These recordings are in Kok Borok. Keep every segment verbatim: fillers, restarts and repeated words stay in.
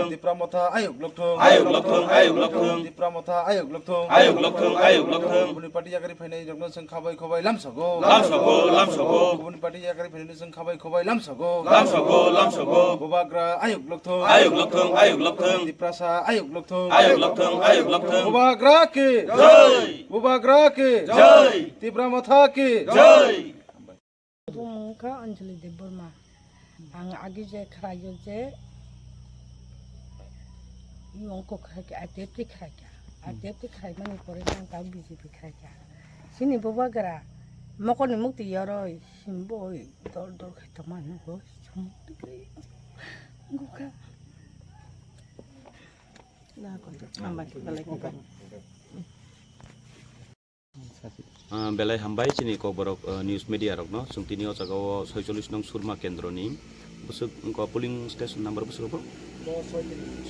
Tipra Motha ayuk lokthung. Ayuk lokthung, ayuk lokthung. Tipra Motha ayuk lokthung. Ayuk lokthung, ayuk lokthung. Kubuni party yakarwi phainai rokno chwng khabai khobai lamsogo. Lamsogo, lamsogo. Kubuni party yakarwi phainai chwng khabai khobai lamsogo. Lamsogo, lamsogo. Bubagra ayuk lokthung. Ayuk lokthung, ayuk lokthung. Tiprasa ayuk lokthung. Ayuk lokthung, ayuk lokthung. Bubagra ki. Jai. Bubagra ki. Jai. Tipra Motha ki. Jai. Bumung wngkha Anjali Debbarma. Ang agi je khwlaio je, i ongko khwlaikha, I T F T khwlaikha. I T F T khwlaimani pore ang ta B J P khwlaikha. Chini bubagra mokolni mukti yoroi himboi dor dor khai tongma nugo. Gukha. Ah, belai hambai chini kokborok, ah, news media rokno. Chwng tini o jaga o soicholish nong Surma kendroni bwswk wngkha polling station number bwswk bo?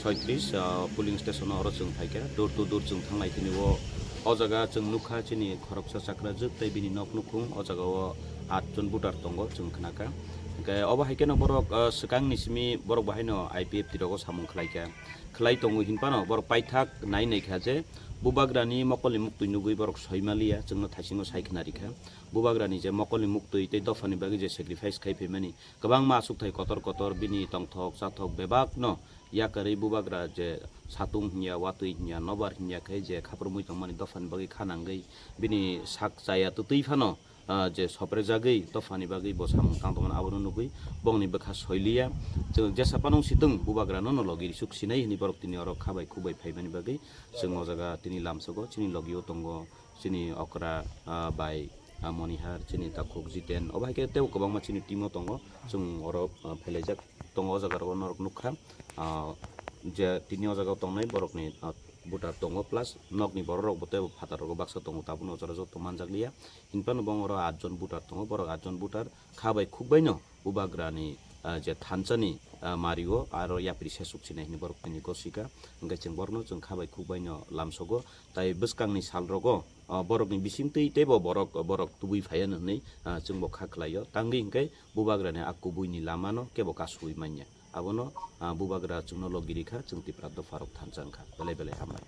Soitrish, ah, polling station o oro chwng phaikha, door to door chwng thanglai tini o. O jaga chwng nukha chini khoroksa chakrajwk tei bini nok nukhung o jaga o atjon voter tongo chwng khnakha. Hwnkhe obo hai kheno borok, ah, swkangni simi borok bo haino I P F T rogo samung khlaikha. Khlai tongo hinphano borok paithak nai naikha je bubagrani mokolni muktwi nugwi borok soimaliya, chwngno thaisingo sai khna rikha. Bubagrani je mokolni muktwi tei dophani bagwi je sacrifice khai phaimani, kwbangma achukthai kotor kotor bini tongthok chathok bebakno yakarwi bubagra je satung hinya, watwi hinya, nobar hinya khe je khaprumwi tongmani dophani bagwi kha nangwi bini sak chaya twtwi phano ah, je soprejagwi dophani bagwi bo samung tang tongmani abono nugwi bongni bwkha soiliya. Chwng jesa phano sitwng bubagrano no logi risuk sinai hwnwi borok tini oro kha bai khuk bai phaimani bagwi chwng o jaga tini lamsogo chini logio tongo chini okra, ah, bai, ah, monihar chini takhuk Jiten obo hai khe teibo kwbangma chini team o tongo chwng oro, ah, phailaijak tongo o jaga rogo norok nukha, ah, je tini o jaga tongnai borokni, ah, voter tongo plus nokni borok rok bo teibo phatar rogo baksa tongo tabukno o jaga joto manjakliya. Hinphano bo oro atjon voter tongo, borok atjon voter kha bai khuk baino bubagrani, ah, je thansani, ah, mario aro yapri sesuk sinai hinwi borok tini gosika. Hwnkhe chwng borokno chwng kha bai khuk baino lamsogo. Tai bwskangni salrogo, ah, borokni bisingtwi teibo borok, borok tubui phaiya hwnwi, ah, chwngbo kha khlaio. Tangwi hwnkhe bubagrani a kubuini lamano kebo kasui manya. Abono, ah, bubagra chwngno logi rikha, chwng Tipra dopharok thansa wngkha. Belai belai hambai.